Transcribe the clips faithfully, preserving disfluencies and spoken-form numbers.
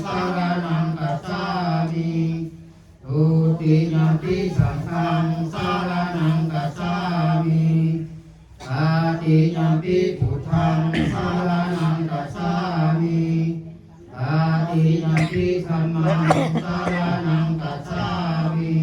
saraṇaṃ gacchāmi. Dutiyampi saṅghaṃ saraṇaṃ gacchāmi. Tatiyampi buddhaṃ saraṇaṃ gacchāmi. Tatiyampi dhammaṃ saraṇaṃ gacchāmi.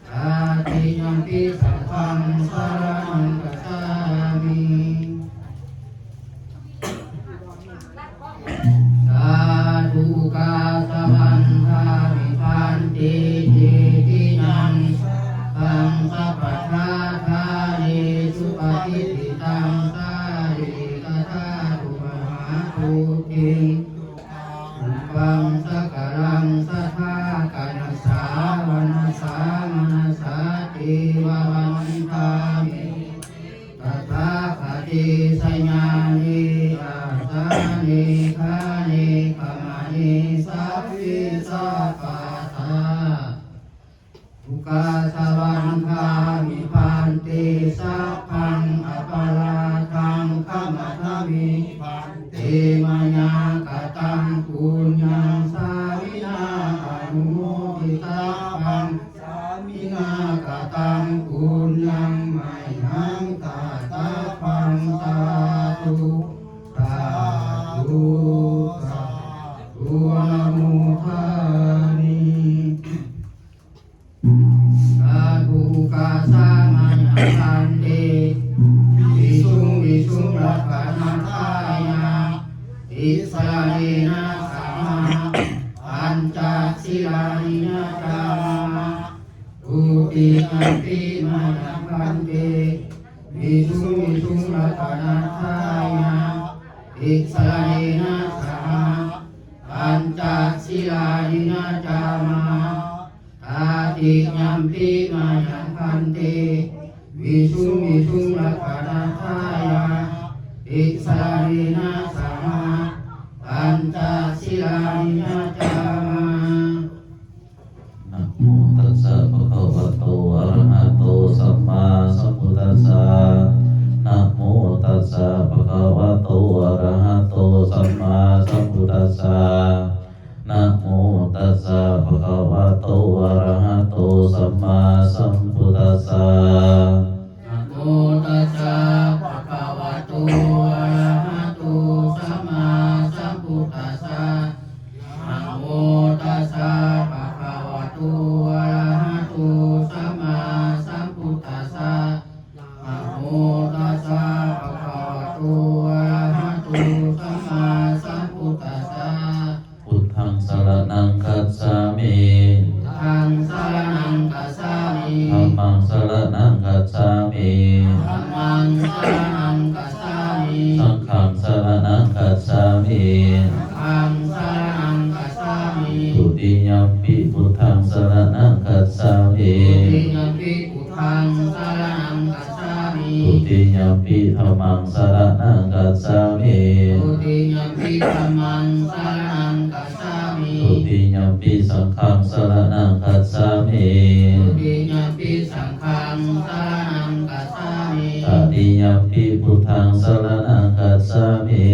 Tatiyampi saṅghaṃ saraṇaṃ gacchāmi. Sādhu okāsa vandāmi bhante cetiyaṃ sabbaṃ sabbattha ṭhāne supatiṭṭhitaṃ sārīrikadhātu mahābodhiṃ rūpaṃ sakalaṃ sadā kāyasā vacasā manasā ceva vandāmi tathāgate sayane āsane ṭhāne gamane sabbe sabbadā. Okāsa vandāmi bhante sabbaṃ aparādhaṃ khamatha me bhante mayā kataṃ puññaṃ sāminā anumoditabbaṃ sāminā kataṃ puññaṃ mayhaṃ dātabbaṃ sādhu sādhu sādhu anumodāmi. Sādhu okāsa mayhaṃ bhante visuṃ visuṃ rakkhaṇatthāya tisaraṇena saha pañca sīlāni yācāma. Dutiyampi mayhaṃ bhante visuṃ visuṃ rakkhaṇatthāya tisaraṇena saha pañca sīlāni yācāma. Tatiyampi mayhaṃ bhante visuṃ visuṃ rakkhaṇatthāya tisaraṇena saha pañca sīlāni yācāma. Namo tassa bhagavato arahato sammāsambuddhassa. Namo tassa bhagavato arahato sammāsambuddhassa. Namo tassa bhagavato arahato sammāsambuddhassa. Namo tassa bhagavato arahato sammāsambuddhassa. Namo tassa bhagavato arahato sammāsambuddhassa. Namo tassa bhagavato arahato sammāsambuddhassa. Buddhaṃ saraṇaṃ gacchāmi. Buddhaṃ saraṇaṃ gacchāmi. Dhammaṃ saraṇaṃ gacchāmi. Dhammaṃ saraṇaṃ gacchāmi. Saṅghaṃ saraṇaṃ gacchāmi. Saṅghaṃ saraṇaṃ gacchāmi. Dutiyampi buddhaṃ saraṇaṃ gacchāmi. Dutiyampi buddhaṃ saraṇaṃ gacchāmi. Dutiyampi dhammaṃ saraṇaṃ gacchāmi. Dutiyampi dhammaṃ saraṇaṃ gacchāmi. Dutiyampi saṅghaṃ saraṇaṃ gacchāmi. Dutiyampi saṅghaṃ saraṇaṃ gacchāmi. Tatiyampi buddhaṃ saraṇaṃ gacchāmi.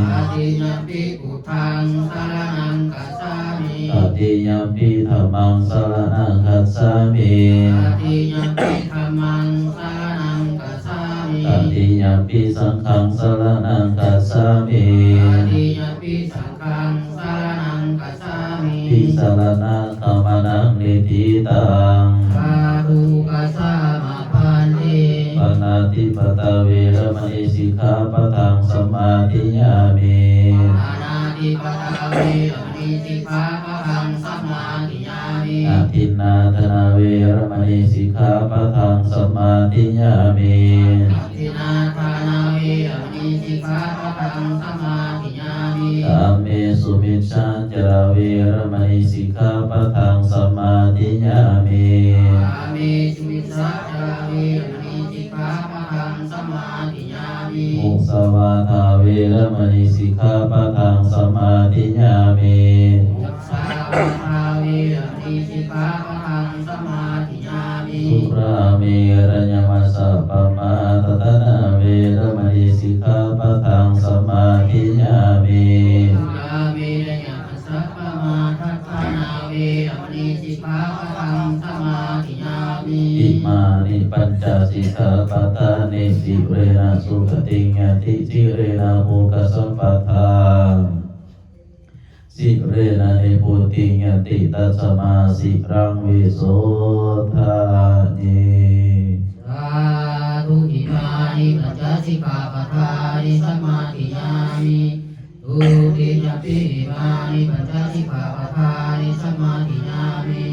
Tatiyampi buddhaṃ saraṇaṃ gacchāmi. Tatiyampi dhammaṃ saraṇaṃ gacchāmi. Tatiyampi dhammaṃ saraṇaṃ gacchāmi. Tatiyampi saṅghaṃ saraṇaṃ gacchāmi. Tatiyampi saṅghaṃ saraṇaṃ gacchāmi. Tisaraṇagamanaṃ niṭṭhitaṃ. Sādhu okāsa mā bhante. Pāṇātipātā veramaṇī sikkhāpadaṃ samādiyāmi. Pāṇātipātā veramaṇī sikkhāpadaṃ samādiyāmi. Adinnādānā veramaṇī sikkhāpadaṃ samādiyāmi. Adinnādānā veramaṇī sikkhāpadaṃ samādiyāmi. Kāmesu micchācārā veramaṇī sikkhāpadaṃ samādiyāmi. Kāmesu micchācārā veramaṇī sikkhāpadaṃ samādiyāmi. Musāvādā veramaṇī sikkhāpadaṃ samādiyāmi. Musāvādā veramaṇī sikkhāpadaṃ samādiyāmi. Surāmerayamajjapamādaṭṭhānā veramaṇī sikkhāpadaṃ samādiyāmi. Surāmerayamajja sikkhāpadāni. Sīlena sugatiṃ yanti, sīlena bhogasampadā, sīlena nibbutiṃ yanti, tasmā sīlaṃ visodhaye. Sādhu. Imāni pañca sikkhāpadāni samādiyāmi. Dutiyampi imāni pañca sikkhāpadāni samādiyāmi.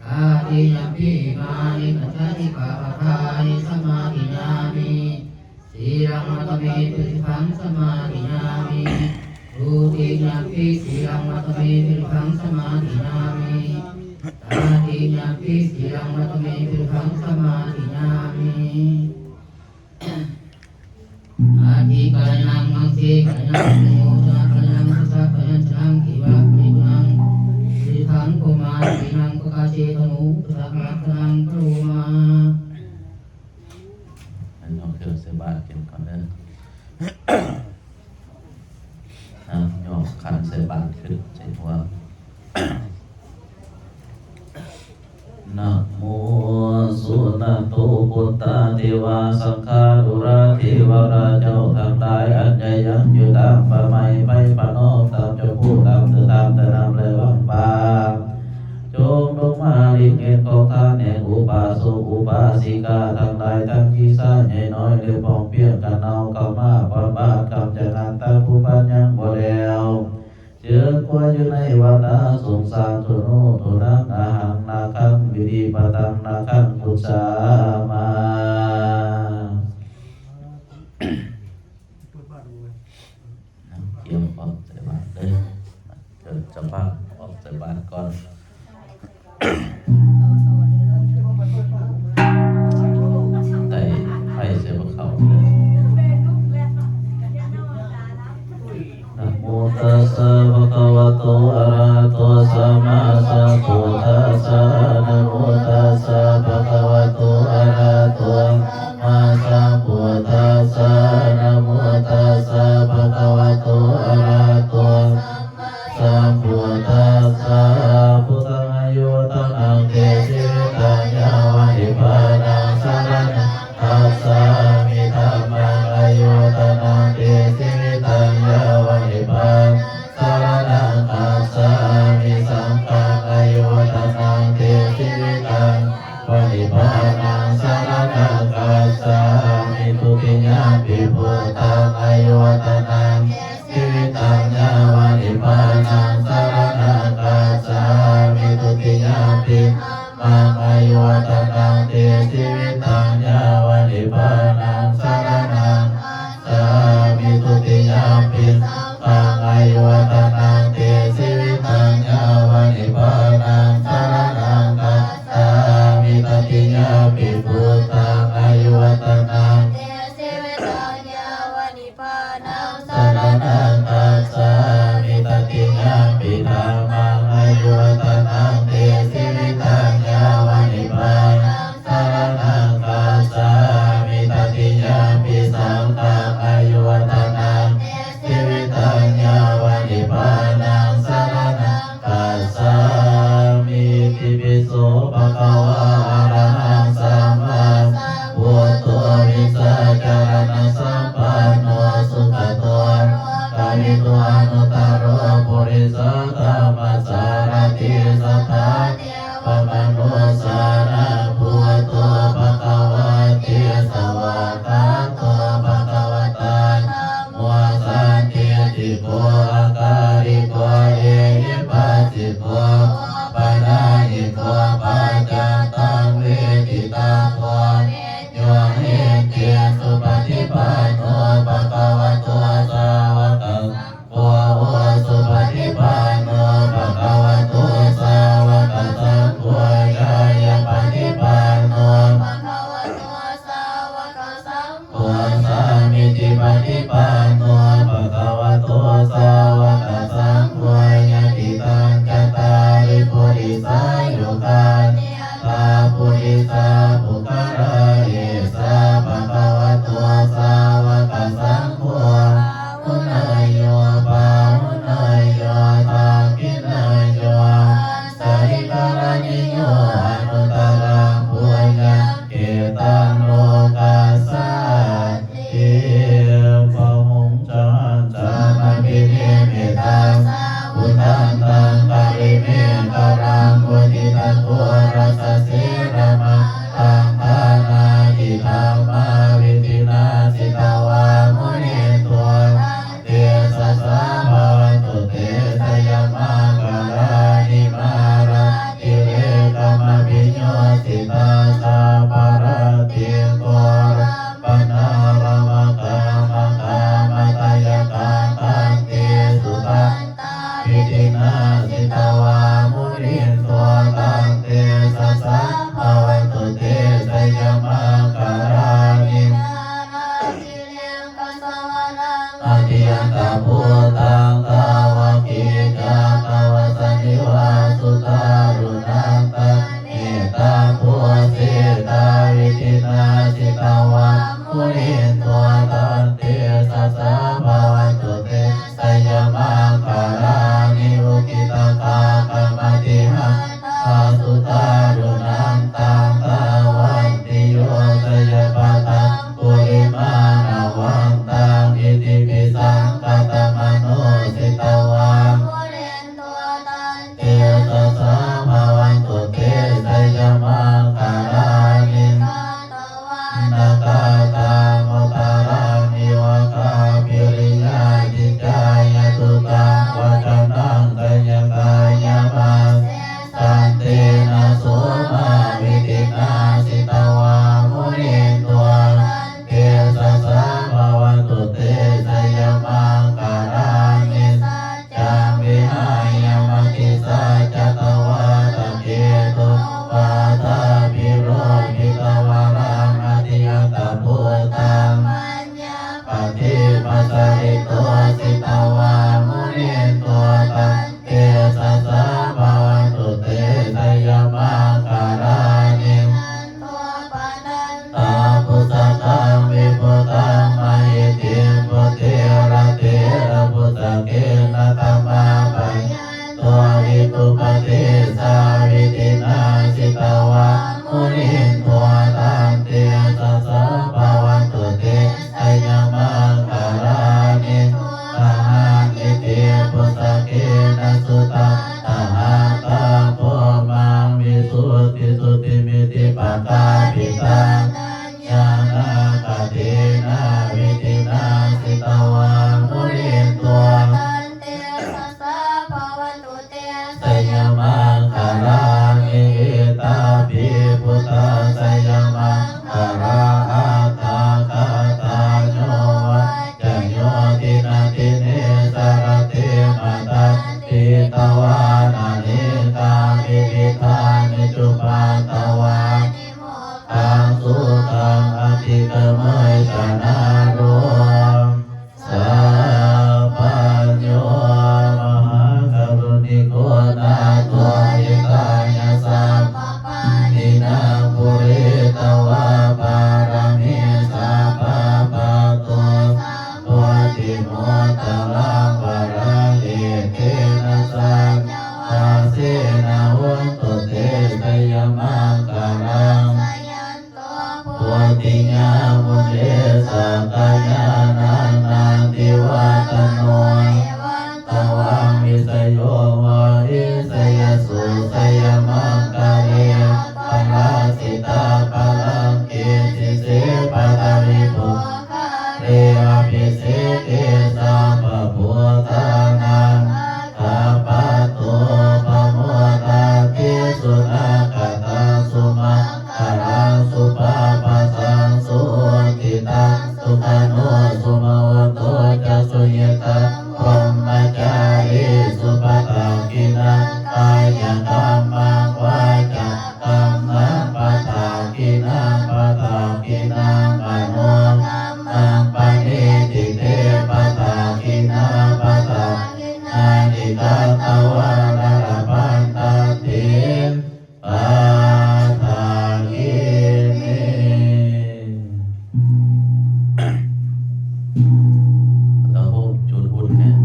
Tatiyampi imāni pañca sikkhāpadāni samādiyāmi. Sīlaṃ vata me paṭiṭṭhaṃ samādiyāmi. Dutiyampi sīlaṃ vata me paṭiṭṭhaṃ samādiyāmi. Tatiyampi sīlaṃ vata me paṭiṭṭhaṃ samādiyāmi. Adhikaraṇaṃ aṅgīkaraṇaṃ vimocanaṃ karaṇaṃ sassa pañcasīlañca. Paripuṇṇaṃ paṭiṭṭhaṃ brahmāṇaṃ pūreṇaṃ pakāsetu. Tadalakkhaṇaṃ karoma. อันนี้เอาเครื่องใส่บาตรกินก่อนเด้อ อ่ะ ยกขันใส่บาตรขึ้นใส่หัว Namo suṇantu bhonto devā saṅghā. ดูราเทวราชเจ้าทั้งหลาย อันจะยังอยู่ตามป่าไม้ไพรบ้านนอก ตามเจ้าผู้ตามเธอตามแต่นำและวังป่า จงลงมาหลีกเล่นของท่านแห่งอุบาสกอุบาสิกาทั้งหลาย ทั้งหญิงชายใหญ่น้อย และพร้อมเพรียงกันเอาเข้ามาบำบัดกำจัดงานทั้งผู้พันยังบ่แล้ว เชิญครัวอยู่ในวัฏฏะสงสาร Suṇotu naṃ ahaṃ nāgaṃ vidhipataṃ nāgaṃ pūjāma. เตรียมออกใส่บาตรเลย เชิญเจ้าภาพออกใส่บาตรก่อน ใส่ไฟใส่พวกเขาเลย Namo tassa bhagavato arahato sammāsambuddhassa. Namo tassa bhagavato arahato sammāsambuddhassa. Namo tassa bhagavato arahato sammāsambuddhassa. Buddhaṃ āyuvaḍḍhanaṃ te jīvitaṃ yāva nibbānaṃ saraṇaṃ gacchāmi. Dhammaṃ āyuvaḍḍhanaṃ te jīvitaṃ yāva nibbānaṃ saraṇaṃ gacchāmi. Saṅghaṃ āyuvaḍḍhanaṃ te jīvitaṃ yāva nibbānaṃ saraṇaṃ gacchāmi. Dutiyampi buddhaṃ āyuvaḍḍhanaṃ jīvitaṃ yāva nibbānaṃ saraṇaṃ gacchāmi. Dutiyampi dhammaṃ āyuvaḍḍhanaṃ te jīvitaṃ yāva nibbānaṃ saraṇaṃ gacchāmi. Dutiyampi saṅghaṃ āyuvaḍḍhanaṃ te jīvitaṃ yāva nibbānaṃ saraṇaṃ gacchāmi. Tatiyampi buddhaṃ āyuvaḍḍhanaṃ te jīvitaṃ yāva nibbānaṃ saraṇaṃ gacchāmi. Tatiyampi dhammaṃ āyuvaḍḍhanaṃ te jīvitaṃ yāva nibbānaṃ saraṇaṃ gacchāmi. Tatiyampi saṅghaṃ āyuvaḍḍhanaṃ te jīvitaṃ yāva nibbānaṃ saraṇaṃ gacchāmi. Itipi so bhagavā arahaṃ sammāsambuddho vijjācaraṇasampanno sugato lokavidū anuttaro purisadammasārathi satthā devamanussānaṃ buddho bhagavāti. Svākkhāto bhagavatā dhammo sandiṭṭhiko akāliko ehipassiko opanayiko paccattaṃ veditabbo viññūhīti. Supaṭipanno bhagavato sāvakasaṅgho, ujupaṭipanno bhagavato sāvakasaṅgho, ñāyapaṭipanno bhagavato sāvakasaṅgho, sāmīcipaṭipanno bhagavato sāvakasaṅgho, yadidaṃ cattāri purisayugāni aṭṭha purisapuggalā, esa bhagavato sāvakasaṅgho, āhuneyyo pāhuneyyo dakkhiṇeyyo añjalikaraṇīyo, anuttaraṃ puññakkhettaṃ Girimekhalaṃ uditaghorasasenamāraṃ dānādidhammavidhinā jitavā munindo, tantejasā bhavatu te jayamaṅgalāni. Mārātirekamabhiyujjhitasabbarattiṃ ghorampanāḷavakamakkhamathaddhayakkhaṃ khantīsudan vidhinā jitavā munindo, tantejasā bhavatu te jayamaṅgalāni. Atiandhabhūtaṃ dāvaggicakkamasanīva sudāruṇantaṃ mettambusekavidhinā jitavā munindo, tantejasā bhavatu te jayamaṅgalāni. Ukkhittakhaggamatihatthasudāruṇantaṃ dhāvantiyojanapathaṅgulimālavantaṃ iddhībhisaṅkhatamano jitavā tejasā bhavatu te jayamaṅgalāni. Katvāna kaṭṭhamudaraṃ iva gabbhinīyā ciñcāya duṭṭhavacanaṃ janakāyamajjhe santena somavidhinā jitavā munindo, tantejasā bhavatu te jayamaṅgalāni. Saccaṃ vihāya matisaccakavādaketuṃ vādābhiropitamanaṃ atiandhabhūtaṃ paññāpadīpajalito jitavā munindo, tantejasā bhavatu te jayamaṅgalāni. Nandopanandabhujagaṃ vibudhaṃ mahiddhiṃ puttena therabhujagena damāpayanto iddhūpadesavidhinā jitavā munindo, tantejasā bhavatu te jayamaṅgalāni. Duggāhadiṭṭhibhujagena sudaṭṭhahatthaṃ brahmaṃ visuddhijutimiddhibakābhidhānaṃ ñāṇāgadena vidhinā jitavā munindo, tantejasā bhavatu te jayamaṅgalāni. Etāpi buddhajayamaṅgalaaṭṭhagāthā yo vācano dinadine sarate matandī hitvānanekavividhāni cupaddavāni mokkhaṃ sukhaṃ adhigameyya naro sapañño. Mahākāruṇiko nātho hitāya sabbapāṇinaṃ pūretvā pāramī sabbā patto sambodhimuttamaṃ. Etena saccavajjena hotu te jayamaṅgalaṃ. Bodhiyā mūle sakyānaṃ nandivaḍḍhano evaṃ tvaṃ vijayo hohi jayassu jayamaṅgale. Aparājitapallaṅke sīse paṭhavipokkhare abhiseke sabbabuddhānaṃ aggappatto pamodati. Sunakkhattaṃ sumaṅ galaṃ supabhātaṃ suhuṭṭhitaṃ sukhaṇo sumuhutto ca suyiṭṭhaṃ brahmacārisu. Padakkhiṇaṃ kāyakammaṃ vācākammaṃ padakkhiṇaṃ padakkhiṇaṃ manokammaṃ paṇidhī te padakkhiṇā. Padakkhiṇāni katvāna labhantatthe padakkhiṇe. ตะโฮมจุดหุ่นเนี่ย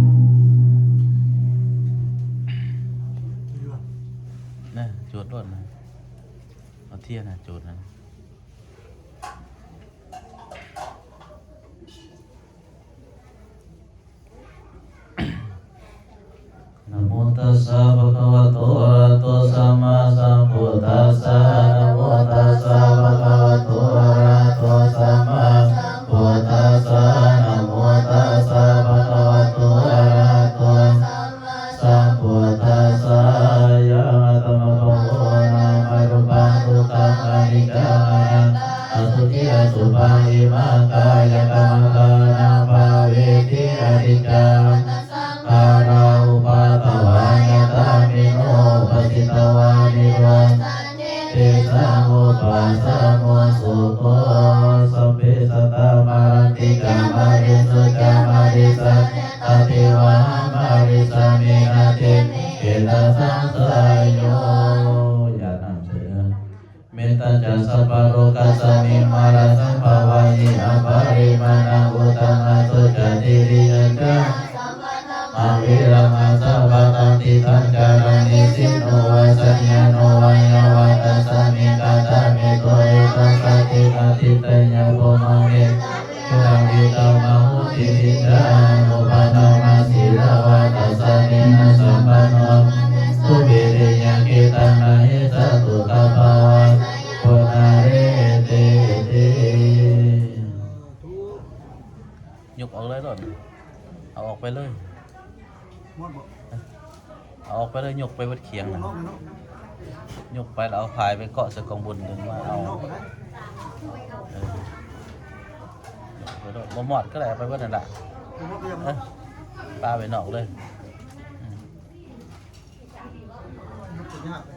นะ จุดรถนะ เอาเทียนนะ จุดนะ Namo tassa Bhagavato arahato sammāsambuddhassa. Namo tassa bhagavato arahato sammāsambuddhassa. Namo tassa bhagavato arahato sammāsambuddhassa. Ayaṃ attabhāvo nāmarūpaṃ dukkhaṃ aniccaṃ anattā asuciṃ asubhaṃ imaṃ kāyakammaṃ ṭhānaṃ bhāveti. Aniccā vata saṅkhārā uppādavayadhammino uppajjitvā nirujjhanti tesaṃ vūpasamo sukho. Sabbe sattā maranti ca mariṃsu ca marissare tathevāhaṃ marissāmi natthi me ettha saṃsayo. ญาติโยม Mettañca sabbalokasmiṃ mārasaṃ bhāvaye aparimāṇaṃ uddhaṃ adho ca tiriyañca averaṃ asapattaṃ. Tiṭṭhañcaraṃ nisinno vā sayāno vā yāvatassa vigatamiddho, etaṃ satiṃ adhiṭṭheyya brahmametaṃ vihāraṃ idhamāhu. Diṭṭhiñca anupagamma sīlavā dassanena sampanno, mānasaviriyaṃ khittaṃ na hi jātu gabbhaseyyaṃ punaretīti. ยกออกเลยโลด เอาออกไปเลย หมดบ่ เอาออกไปเลย ยกไปเบิดเขียง หม น่ะ ดเลยเนาะ ยกไปแล้วเอาพายไปเกาะใส่กองบุญ ดึงมาเอา หมดบ่ได้ เออ ยกไปโลด บ่หมดก็ได้ เอาไปเบิดนั่นล่ะ หมดเดียว เออ ปาไปนอกเลย อืม ยกตัวยากเลย